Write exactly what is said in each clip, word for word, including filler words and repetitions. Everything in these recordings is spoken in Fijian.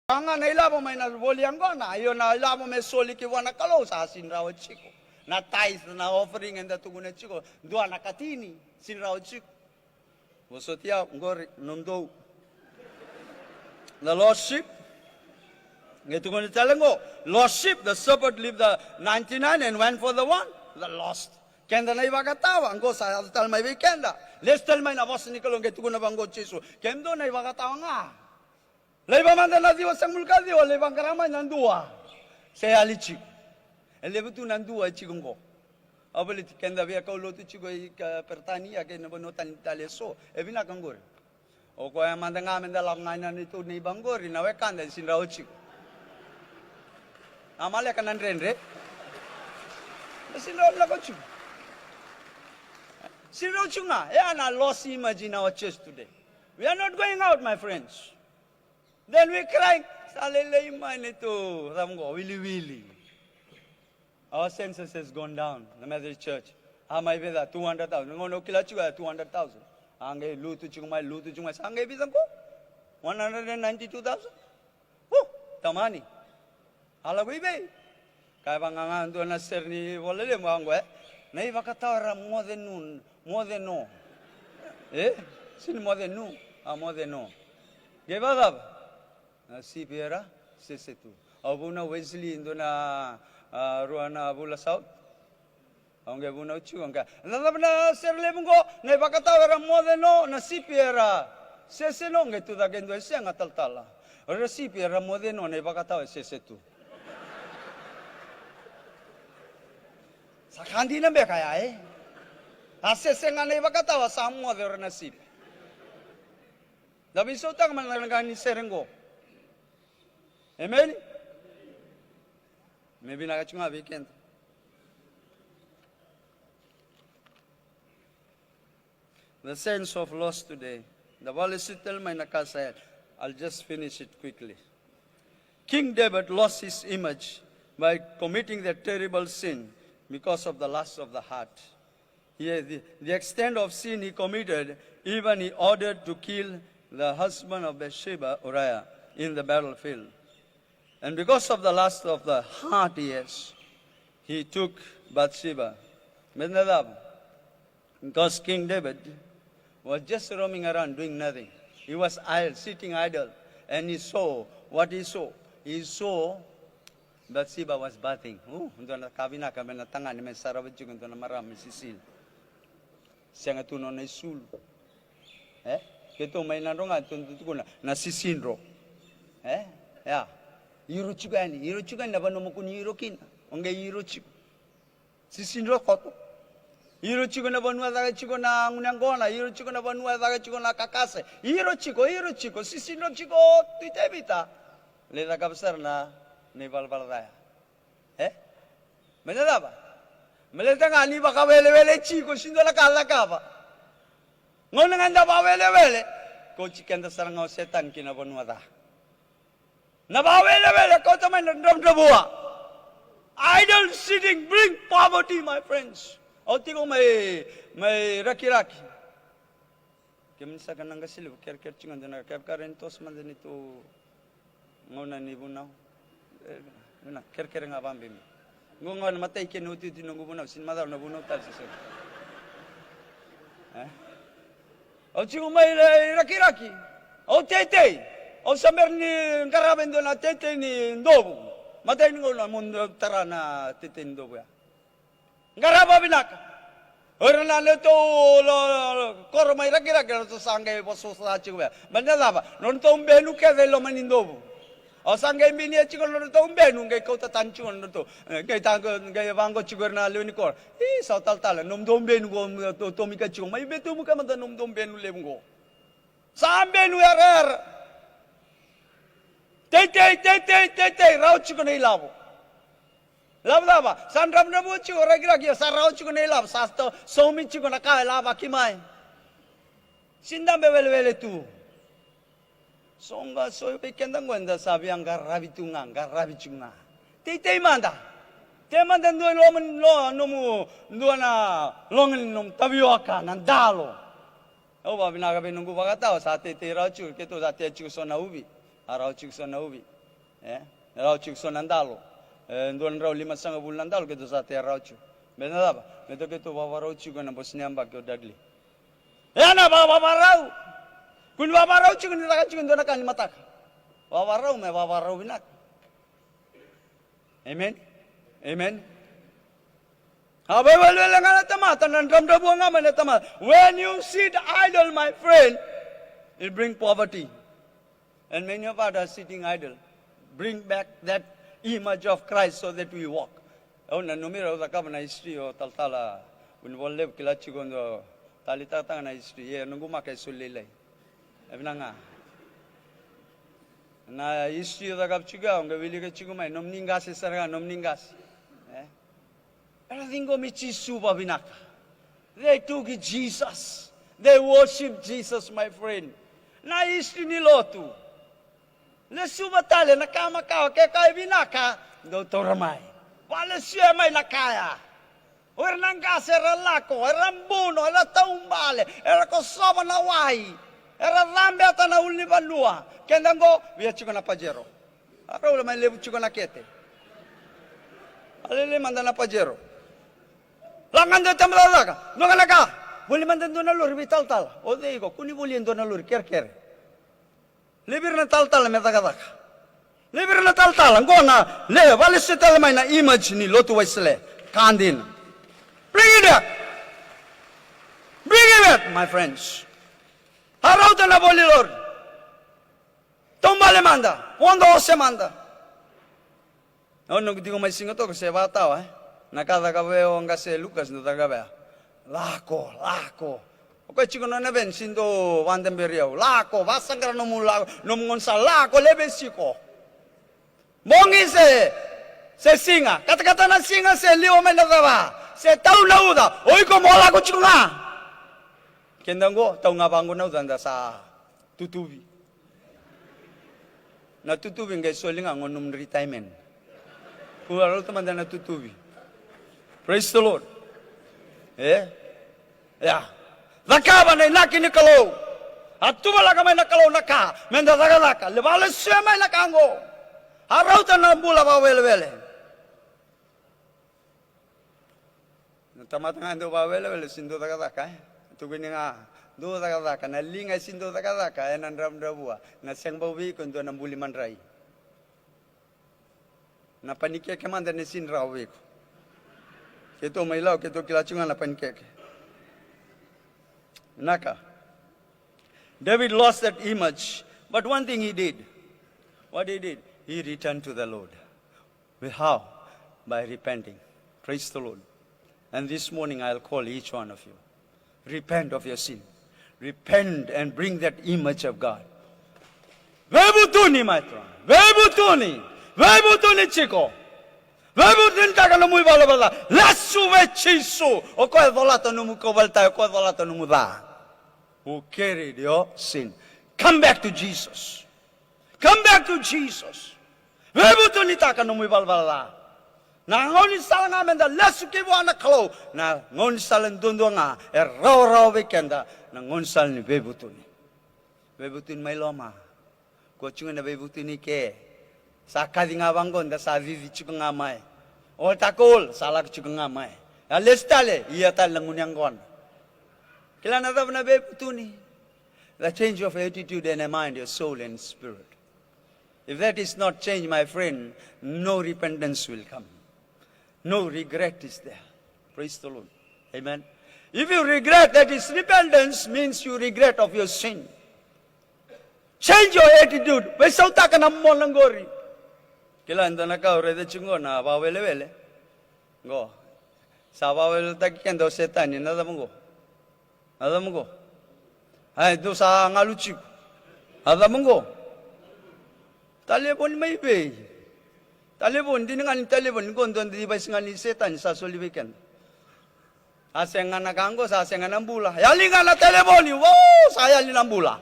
Sa ga na ilavo mai na voli yaqona, io na ilavo me soli ki vua na Kalou sa sini rawa tiko. Na tithe, na offering eda tukuna tiko, dua na katini, sini rawa tiko. Vosoti au, qori, nomudou. The lost sheep. Qai tukuni tale qo, lost sheep, the shepherd leave the ninety-nine and went for the one, the lost. Keda na ivakatawa, qo sa yaco tale mai vei keda. Lesu tale mai na vosa ni Kalou, qai tukuna vaqo o Jisu. Kemudou na ivakatawa ga. Laiva mada na ciwa sagavulu ka ciwa, laiva qara mai na dua. Se yali tiko. E levu tu na dua e tiko qo. Au baleti keda via kaulotu tiko i ka Peritania kei na vanua tani tale eso. E vinaka qori. O koya mada ga meda lako ga ina neitou neiba qori na wekada e sini rawa tiko. A maleka na dredre. E sini rawa lako tiko. Sini rawa tiko ga. E a na lost image in our church today. We are not going out, my friends. Then we cry, sa lailai mai neitou cava qo, wiliwili. Our census has gone down, the Methodist Church. A mai vei ca, two hundred thousand. Gauna au kila tiko ya two hundred thousand. A qai lutu tiko mai, lutu tiko mai. Sa qai vica qo? One hundred and ninety-two thousand. Hu, tamani. A lako i vei? Ka e vaqaqa dua na sere ni vola lemu a qo, e? Na ivakatawa era moce nu, moce no. E? Sini moce nu, a moce no. Qai vakacava? Na sipi era sese tu. Au vunau Wesley dua na, a, rua na vula sau. Au qai vunau tiko, au qai, na cava na sere levu qo, na ivakatawa era moce no, na sipi era sese no, qai tucake dua e sega talatala. O ira sipi era moce no, na ivakatawa e sese tu. Sa ka dina beka ya, e? A sese ga na ivakatawa, sa moce o ira na sipi. Da veisautaka mada na ka ni sere qo. Emeni? Me vinaka tiko ga vei keda. The sense of loss today. Da vale sitele mai na ka sa yaco. I'll just finish it quickly. King David lost his image by committing the terrible sin because of the lust of the heart. He, the, the extent of sin he committed, even he ordered to kill the husband of Bathsheba, Uriah, in the battlefield. And because of the lust of the heart, yes, he took Bathsheba. Baleta na cava? Because King David was just roaming around doing nothing. He was idle, sitting idle, and he saw what he saw. He saw Bathsheba was bathing. Uh, dua na ka vinaka me na tagane me sarava tiko dua na marama me sisili. Sega tu nona isulu. E? Keitou mai Nadroga, tou tukuna na sisidro. E? Ia. Iro tiko yani, iro tiko yani na vanua mo kua ni iro kina. O qai iro tiko. Sisidro koto. Iro tiko na vanua caka tiko na gunu yaqona, iro tiko na vanua caka tiko na kakase. Iro tiko, iro tiko, sisidro tiko Tui Tevita. Lai cakava sara na, na ivalavala ca ya. E? Baleta na cava? Baleta ga ni vakawelewele tiko, sega ni dua na ka cakava. Gauna ga da vakawelewele, kauti keda sara ga o Setani ki na vanua ca. Na vakawelewele kauta mai na dravudravua. Idle sitting bring poverty, my friends. Au tiko mai, mai Rakiraki. Kemuni saka na qase levu, kerekere tiko ga dua na kevaka rawa ni toso mada neitou gauna ni vunau. E, na kerekere ga vakabibi. Qo ga na matai kena iotioti noqu vunau, sega ni macala na vunau tale se sega. E? Au tiko mai Rakiraki. Au teitei. Au sa bera ni qarava e dua na teitei ni dovu. Matai ni gauna meu tara na teitei ni dovu ya. Qarava vinaka. O ira na neitou lo, lo, lo, koro mai Rakiraki, ratou sa qai vosavosa tiko vei au. Baleta na cava? Nodratou benu kece e loma ni dovu. Au sa qai binia tiko nodratou benu, qai kauta tani tiko nodratou. E, qai ta, qai vaqo tiko ira na lewe ni koro. Ii, sa talatala, nomudou benu qo, to, tomika tiko. Mai vetomika mada nomudou benu levu qo. Sa benu yarayara. Teitei, teitei, teitei, rawa tiko na ilavo. Ilavo cava? Sa dravudravua tiko Rakiraki, sa rawa tiko na ilavo, sa sto-, saumi tiko na ka e lavaki mai. Sega ni dabe welewele tu. So ga so vei keda qo eda sa via qaravi tu ga, qaravi tiko ga. Teitei mada. Tei mada dua i loma ni lo-, nomu, dua na loga ni nomu tavioka, na dalo. Au vakavinaka vei noqu vakatawa, sa teitei rawa tiko, keitou sa tea tiko so na uvi. A rawa tiko so na uvi. E, e rawa tiko so na dalo. E, dua na drau limasagavulu na dalo keitou sa tea rawa tiko. Me na cava? Me tou keitou vavarau tiko ena bose ni yabaki o Dudley. E na vavavarau. Kua ni vavarau tiko ni caka tiko e dua na ka ni mataka. Vavarau me vavarau vinaka. Amen. Amen. A vaivalewele ga na tamata, na dravudravua ga mai na tamata. When you sit idle, my friend, it bring poverty. And many of us are sitting idle. Bring back that image of Christ so that we walk. Au nanumi rau cakava na history o talatala Vunivola Levu, kila tiko dua talitakataka na history. Ia noqu maka e soli lailai. E vinaka ga. Na history o cakava tiko, au qai wilika tiko mai, nomuni qase sara ga, nomuni qase. E? Era ciqomi Jisu vavinaka. They took Jesus. They worship Jesus, my friend. Na history ni lotu. Lesuva tale na ka makawa, ke ka e vinaka, dou taura mai. Valesuya mai na kaya. O ira na qase era lako, era buno, era taubale, era kosova na wai, era cabeta na ulunivanua. Keda qo, via tiko na Pajero. A rau la mai levu tiko na kete. A lele mada na Pajero. Laga dua tama cakacaka, dua ga na ka. Voli mada dua na lori vei talatala. O cei iko, kua ni voli e dua na lori kerekere. Levi ira na talatala me cakacaka. Levi ira na talatala, qo na le, valesuya tale mai na image ni lotu Wesele. Ka dina. Bring it back. Bring it back, my friends. A rauta na voli lori. Taubale mada, vodo ose mada. O noqu tiko mai Sigatoka se vakatawa, e? Na ka cakava o qase Lukas, dau cakava ya. Lako, lako. O koya tiko na nona veni, sega ni dau vadaberi au. Lako, vasaqara nomu lako, nomu gaunisala, lako, leve siko. Bogi se, se siga, katakata na siga se liwa mai na cava, se tau na uca, o iko mo lako tiko ga. Keda qo, tau ga vaqo na uca da sa tutuvi. Na tutuvi qai soli ga qo nomu retirement. Kua rauta mada na tutuvi. Praise the Lord. E? Ia. Cakava na inaki ni Kalou. A tuvalaka mai na Kalou na ka me da cakacaka. Le valesuya mai na ka qo. A rauta na bula vakawelewele. Na tamata ga e dau vakawelewele, sega ni dau cakacaka, e? Tukuni ga, dau cakacaka. Na liga e sega ni dau cakacaka, e na dravudravua. Na sega bau vei iko e dua na buli madrai. Na panikeke mada na sega ni rawa vei iko. Keitou mai Lau, keitou kila tiko ga na panikeke. Naka. David lost that image, but one thing he did. What he did? He returned to the Lord. With how? By repenting. Praise the Lord. And this morning I'll call each one of you. Repent of your sin. Repent and bring that image of God. Veivutuni, my friend. Veivutuni. Veivutuni tiko. Veivutuni taka nomu ivalavala. Lesu vei Jisu. O koya e colata nomu kauveilatai, o koya e colata nomu ca. Who carried your sin. Come back to Jesus. Come back to Jesus. Veivutunitaka nomu ivalavala ca. Na gaunisala ga me da lesu ki vua na Kalou. Na gaunisala duadua ga e rawarawa vei keda. Na gaunisala ni veivutuni. Veivutuni mai loma. Ko tiko na veivutuni ke. Sa kaci ga vaqo da sa cici tiko ga mai. Altar call sa lako tiko ga mai. A lesu tale, ia tale na gunu yaqona. Kila na cava na veivutuni? The change of attitude and a mind, your soul and spirit. If that is not changed, my friend, no repentance will come. No regret is there. Praise the Lord. Amen. If you regret, that is repentance, means you regret of your sin. Change your attitude. Veisautaka na mona qori. Kila e dua na ka au raica tiko qo na vakawelewele. Qo. Sa vakaweleweletaki keda o Setani, na cava qo? Na cava qo? Ai, dou sa galu tiko. Na cava qo? Talevoni mai vei? Talevoni, dina ga ni talevoni qo, dua na device ga ni Setani sa soli vei keda. Sa sega na ka qo, sa sega na bula. Yali ga na talevoni, wo, sa yali na bula.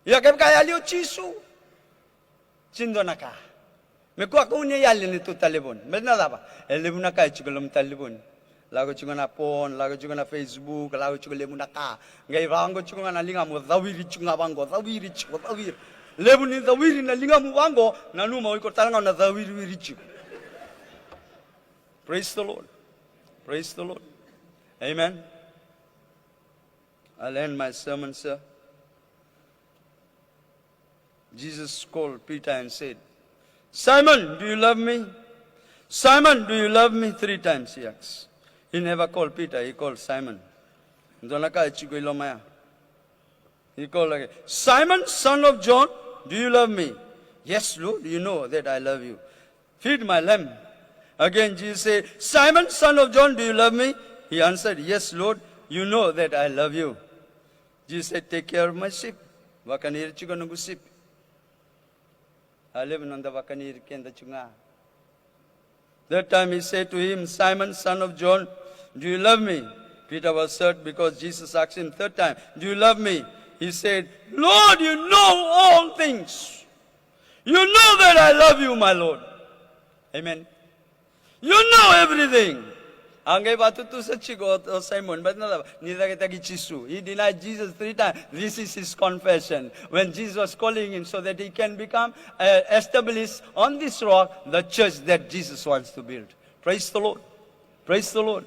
Ia kevaka e yali o Jisu, sega ni dua na ka. Me kua kau ni yali ni tou talevoni. Me na cava? E levu na ka e tiko e loma ni talevoni. Lako tiko na phone, lako tiko na Facebook, lako tiko levu na ka. Qai vaqo tiko ga na ligamu, cawiri tiko ga vaqo, cawiri tiko, cawiri. Levu ni cawiri na ligamu vaqo, nanuma o iko tale ga o na cawiriwiri tiko. Praise the Lord. Praise the Lord. Amen. I'll end my sermon, sir. Jesus called Peter and said, "Simon, do you love me? Simon, do you love me?" Three times he asked. He never called Peter, he called Simon. Dua na ka e tiko i loma ya. He called again, "Simon, son of John, do you love me?" "Yes, Lord, you know that I love you. Feed my lamb." Again, Jesus said, "Simon, son of John, do you love me?" He answered, "Yes, Lord, you know that I love you." Jesus said, "Take care of my sheep." Vakani ira tiko noqu sipi. A levu noda vakani ira keda tiko ga. That time he said to him, "Simon, son of John, do you love me?" Peter was hurt because Jesus asked him third time, "Do you love me?" He said, "Lord, you know all things. You know that I love you, my Lord." Amen. You know everything. A qai vatutusa tiko o, o Simon, but na cava, ni cakitaki Jisu. He denied Jesus three times. This is his confession. When Jesus was calling him so that he can become, uh, established on this rock, the church that Jesus wants to build. Praise the Lord. Praise the Lord.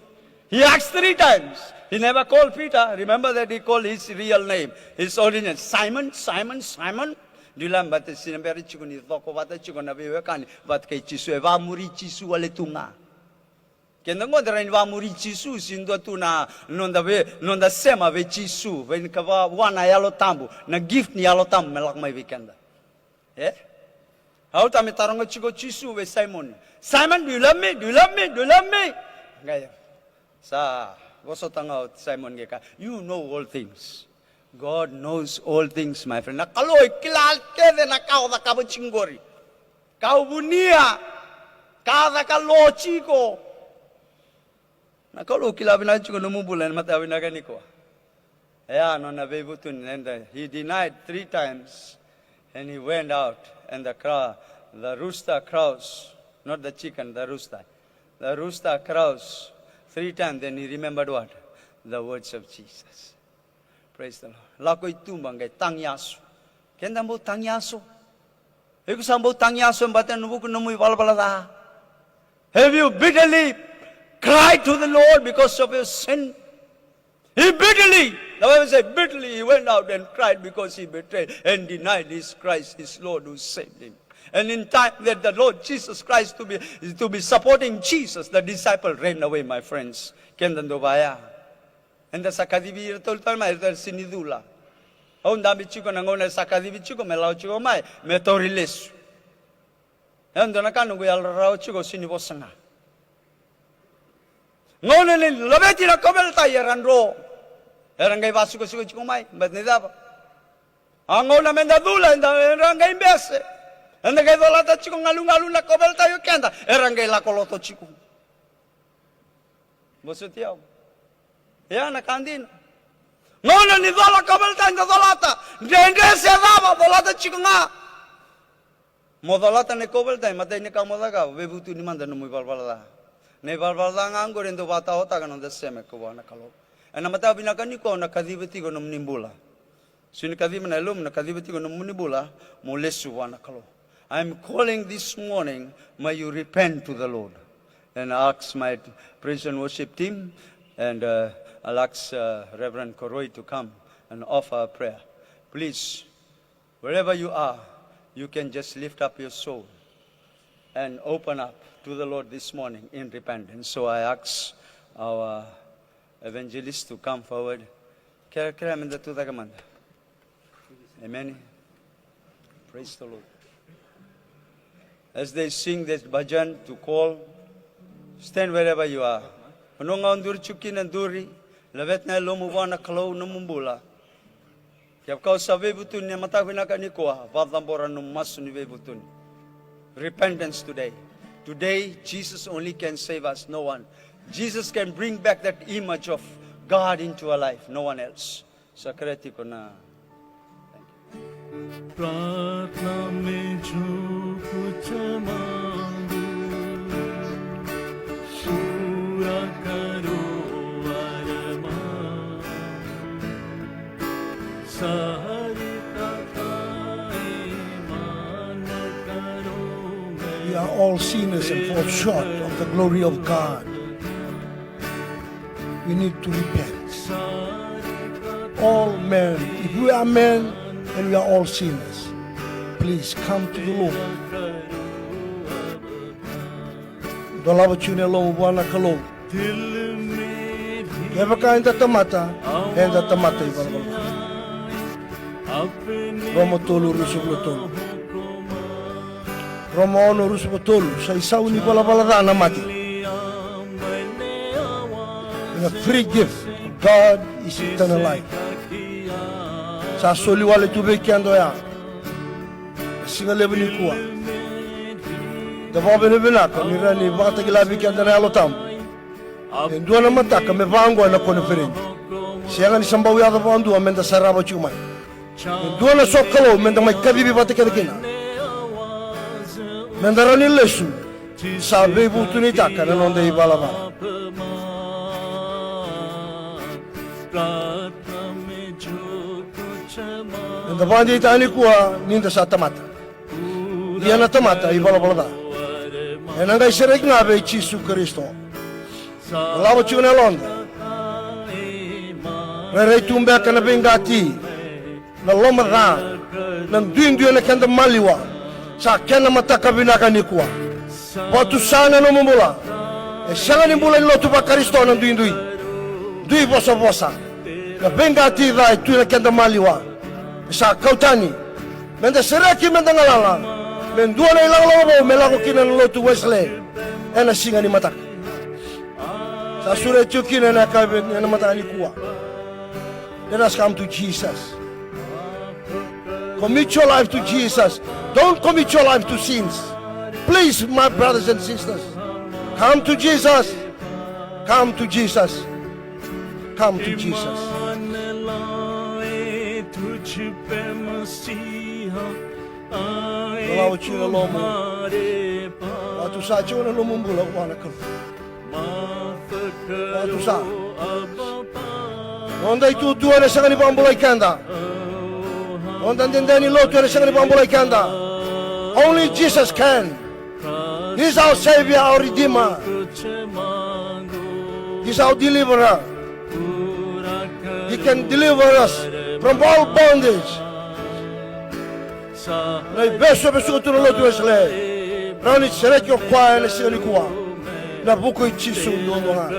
He asked three times. He never called Peter. Remember that he called his real name, his original, "Simon, Simon, Simon." Dila bata sina bera tiko ni coko vata tiko na veiwekani vata kei Jisu, e vamuri Jisu wale tu ga. Keda qo da rai ni vamuri Jisu, si dua tu na noda ve, noda sema vei Jisu, vei ni ka va, vua na Yalo Tabu, na gift ni Yalo Tabu me lako mai vei keda. E? Au ta me taroga tiko Jisu vei Simon. "Simon, do you love me? Do you love me? Do you love me?" Qai sa vosota ga o Simon qai kaya, "You know all things." God knows all things, my friend. Na Kalou e kila kece na ka o cakava tiko qori. Ka o vunia, ka o caka lo tiko. Na Kalou kila vinaka tiko nomu bula ena mataka vinaka nikua. Ia, nona veivutuni, and, uh, he denied three times, and he went out, and the crow, the rooster crows, not the chicken, the rooster. The rooster crows three times, then he remembered what? The words of Jesus. Praise the Lord. Lako i tuba qai tagiyaso. Keda bau tagiyaso? Iko sa bau tagiyaso e bata na vuku nomu ivalavala ca? Have you bitterly cried to the Lord because of your sin? He bitterly, the Bible said, bitterly he went out and cried because he betrayed and denied his Christ, his Lord who saved him. And in time that the Lord Jesus Christ to be, to be supporting Jesus, the disciple ran away, my friends. Keda dau vaya. Eda sa kacivi ira tolu tale mai, ira tale sini cula. Au dabe tiko na gauna e sa kacivi tiko me lawa tiko mai, me tauri lesu. E dua na ka noqu yalo rarawa tiko, sini vosa ga. Gauna ni laveti na kauveilatai era dro. Era qai vasikosiko tiko mai, but ni cava? A gauna meda cula, eda, era qai bese. Eda qai colata tiko galugalu na kauveilatai o keda, era qai lako loto tiko. Vosoti au. Ia na ka dina. Gauna ni cola kauveilatai da colata. Dredre se cava, colata tiko ga. Mo colata na kauveilatai, matai ni ka mo cakava, veivutuni mada nomu ivalavala ca. Na ivalavala ca ga oqori e dau vakataotaka na noda sema ko vua na Kalou. Ena mataka vinaka nikua au na kaciva tiko nomuni bula. Sini kaciva na yalomu, na kaciva tiko nomuni bula, mo lesu vua na Kalou. I'm calling this morning, may you repent to the Lord. And I ask my praise and worship team, and, uh, I'll ask, uh, Reverend Koroi to come and offer a prayer. Please, wherever you are, you can just lift up your soul and open up to the Lord this morning in repentance. So I ask our evangelist to come forward. Kere, kere, meda tu cake mada. Amen. Praise the Lord. As they sing this bhajan to call, stand wherever you are. Vanua ga o duri tiko kina, duri, laveta na yalomu vua na Kalou nomu bula. Kevaka o sa veivutuni ena mataka vinaka nikua, vakacabora nomu masu ni veivutuni. Repentance today. Today, Jesus only can save us, no one. Jesus can bring back that image of God into our life, no one else. Sa kerea tiko na. Thank you. प्रार्थना में झुक जमाऊं, पूरा करो अरमान। सारी थकाई We are all sinners and fall short of the glory of God. We need to repent. All men, if we are men, and we are all sinners, please come to the Lord. Dolava tiko na yalomu vua na Kalou. Kevaka eda tamata, eda tamata ivalavala ca. Roma tolu ruasagavulu ka tolu. Roma ono ruasagavulu ka tolu, sa isau ni valavala ca na mate. And a free gift of God is eternal life. Sa soli wale tu vei keda oya. Na siga levu nikua, da vakavinavinaka ni rawa ni vakatakila vei keda na Yalo Tabu. E dua na mataka me vaqo ena koniferedi. Sega ni sa bau yaco vakadua meda sarava tiko mai. E dua na sokalou meda mai kacivi vata kece kina, meda rawa ni lesu. Sa veivutunitaka na noda ivalavala. Eda vakadeitaka nikua ni da sa tamata. Ia na tamata ivalavala ca ena qai sereki ga vei Jisu Karisito. Lava tiko na yaloda. Rairai tu beka na veiqati, na loma ca, na duidui ena keda maliwa. Sa kena mataka vinaka nikua. Vakatusa na nomu bula. E sega ni bula ni lotu vaKarisito na duidui, dui vosavosa. Na veiqati ca e tu ena keda maliwa. E sa kau tani. Meda sereki, meda galala. Me dua na ilakolako vou me lako kina na lotu Wesele ena siga ni mataka. Sa sureti tiko kina ena yakavi, ena mataka nikua. Let us come to Jesus. Commit your life to Jesus. Don't commit your life to sins. Please, my brothers and sisters, come to Jesus. Come to Jesus. Come to Jesus. Dolava tiko na yalomu. Vakatusa tiko na nomu bula vua na Kalou. Vakatusa. Noda itutu ena sega ni vakabulai keda. Noda dede ni lotu ena sega ni vakabulai keda. Only Jesus can. He's our Savior, our Redeemer. He's our Deliverer. He can deliver us from all bondage. Na ivesu e vesuka tu na lotu Wesele, rawa ni sereki o koya ena siga nikua. Na vuku i Jisu duadua ga.